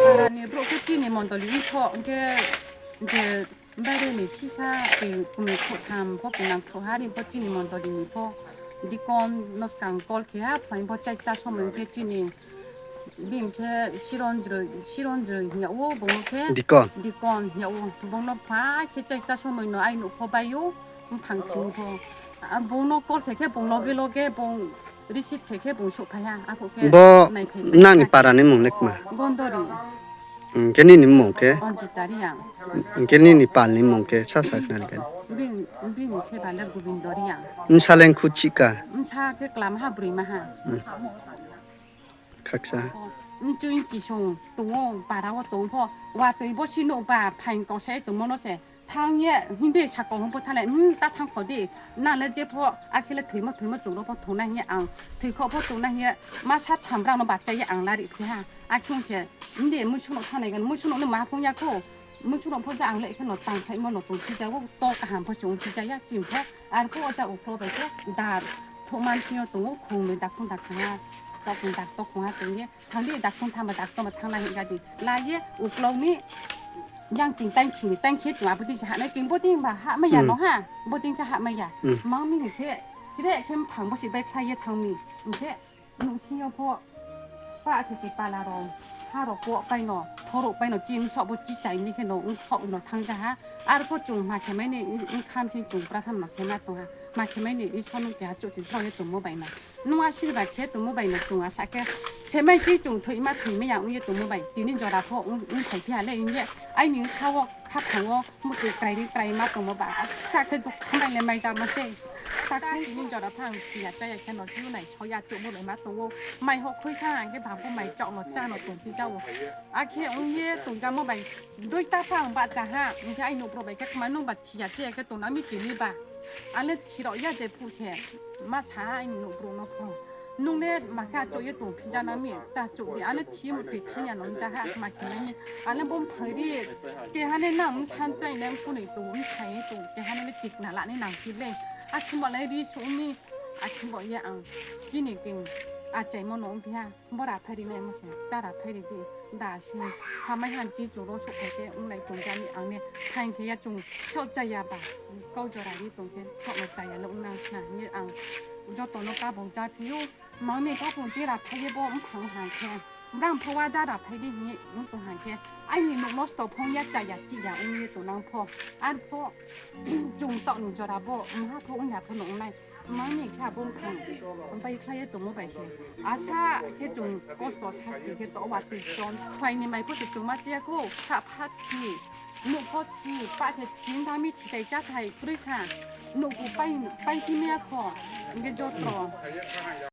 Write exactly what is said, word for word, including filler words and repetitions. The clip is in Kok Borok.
Parani borok khe chini mondoli wngkho, hwnkhe, hwnkhe baireni sisa twi kumi khotham bo kinang thok hari bo chini mondolini bo dikon no swkang call khe ha, phaini bo chaita somoi hwnkhe chini Bini khe Sironjroi, Sironjroi hinya o, bono khe Dikon. Dikon hinya o. Bono phai khe chaita somoi no ai nukho bai o, bwphang chini pho. A, bono call khe khe bong loge loge bong receive khe khe bong sok phai ha. Ako khe bo naiphai nangni bai para ni mung le kma? Gondori. Hwnkhe nini mung khe? Anjita Reang. Hwnkhe nini pal ni mung khe sa sa khna khe? Bini, bini khe bale Gobindo Reang. Bwsa le khu chika? Bwsa khe klam ha, bwrwi ma ha. Hmm. Khaksa. Nchui nchisung tongo, para o tong pho. Watwi bo sino ba phain kosai tongmo no se. Thang ye, hindi sako hwn pho thale, hmm, ta thang kho di. Nang le je pho, akhile thwimo thwimo chwng ro pho thung na hiye ang. Thwi kho pho thung na hiye, ma sa tham rang no bachai ye ang lari phi ha. Akhung se, hindi muisu no thanai gan, muisu no ma phung ya kho. Muisu no pho ja ang le khe no tang khai mo no tong phi ja o, to kaham pho se ung phi ja ya, chim pho. Ar pho o ja uklo bai khe dar. Thok man sing yo tongo, khung ni dak thung dak thang ha. Tok ni dak tok khung ha tong ye. Thang di, dak thung thang ba dak toma thang na hinga di. La ye, uklok ni yang ting tang khi ni, tang khi chwng abo di sa ha nai ting bo ding ba ha ma ya Hmm. no ha. Bo ding kha ha ma ya. Hmm. Mang mi ni khe, kire khe phang bo si bai khlai ye thang mi. Hwnkhe, nung sing yo pho, pa athi ti pala rong, ha rok po pai no, thorok pai no, chim sok bo chi chai ni khe no, ung sok no thang ja ha. Ar pho chwng ma khe mai ni, ung kham sing chwng pra tham no khe ma tong ha. Ma khe mai ni, i sonung keha chuh sing thok ye tongmo bai no. Nung asirba khe tongmo bai no chwng asa khe semai chi chwng thwi ma thwi ma ya wng ye tongmo bai. Tini jora pho wng, wng thai phiya le wng ye. Aini wng kha o, kha phang o, muchung krai ri krai ma tongmo ba. Asa khe duk khambai le mai ja mo se. Sa khe tini jora pho ang chiya chaya khe no khe nai so ya chuh mo bai ma tongo. Mai ho khoi kha ang khe bang bo mai chok no cha no tong phi ja o. A khe wng ye tong ja mo bai. Dui ta pha ang ba cha ha. Wng khe ai nuk rok bai khe kma nung ba chiya chaya khe tong na mi tini ba. Ale thirok ya je phu se, ma sa ha aini nukbruk no pho. Nung le ma khe achuk ye tong phi ja na mi, ta achuk di, ale thi mutwi thang ya no ja ha ma khe nai ni. Ale bo mphang ri, keha ne nang msan twi ne mphunwi tong, msai tong, keha ne le tik na la ni nang phi le. Akhe bo le ri su mi, akhe bo ye ang chini king achai mo no ong phi ha. Bora phairi nai mo se, tara phairi di, da se, hamai han chi chwng ro sok khe wng nai tong jani ang ne, phain khe ya chwng sok chaya ba, kau jora ri tong khe sok no chaya le wng nang sna, hwnwi ang joto no kabong cha phio, mangni kapung chi ra phai bo wng phang han khe, bram pho wa da ra phai di hwnwi wng tong han khe, aini nuk nosto phong ya chaya chi ya wng ye tong nang pho, ar pho chwng tok ni jora bo wng ha pho wng ya pho no wng nai. Mangni khe abo wngkha, bai khlai ye tongmo bai se. Asa khe chwng kosto sasti khe to watwi chon. Phaini mai pho se chwngma chiya kho, kha pha thi, nuk pho thi, pa khe thi, wngkha mi thitai chathai kwrwi kha. Nuk bo pai, pai thimya kho, hwnkhe jotro.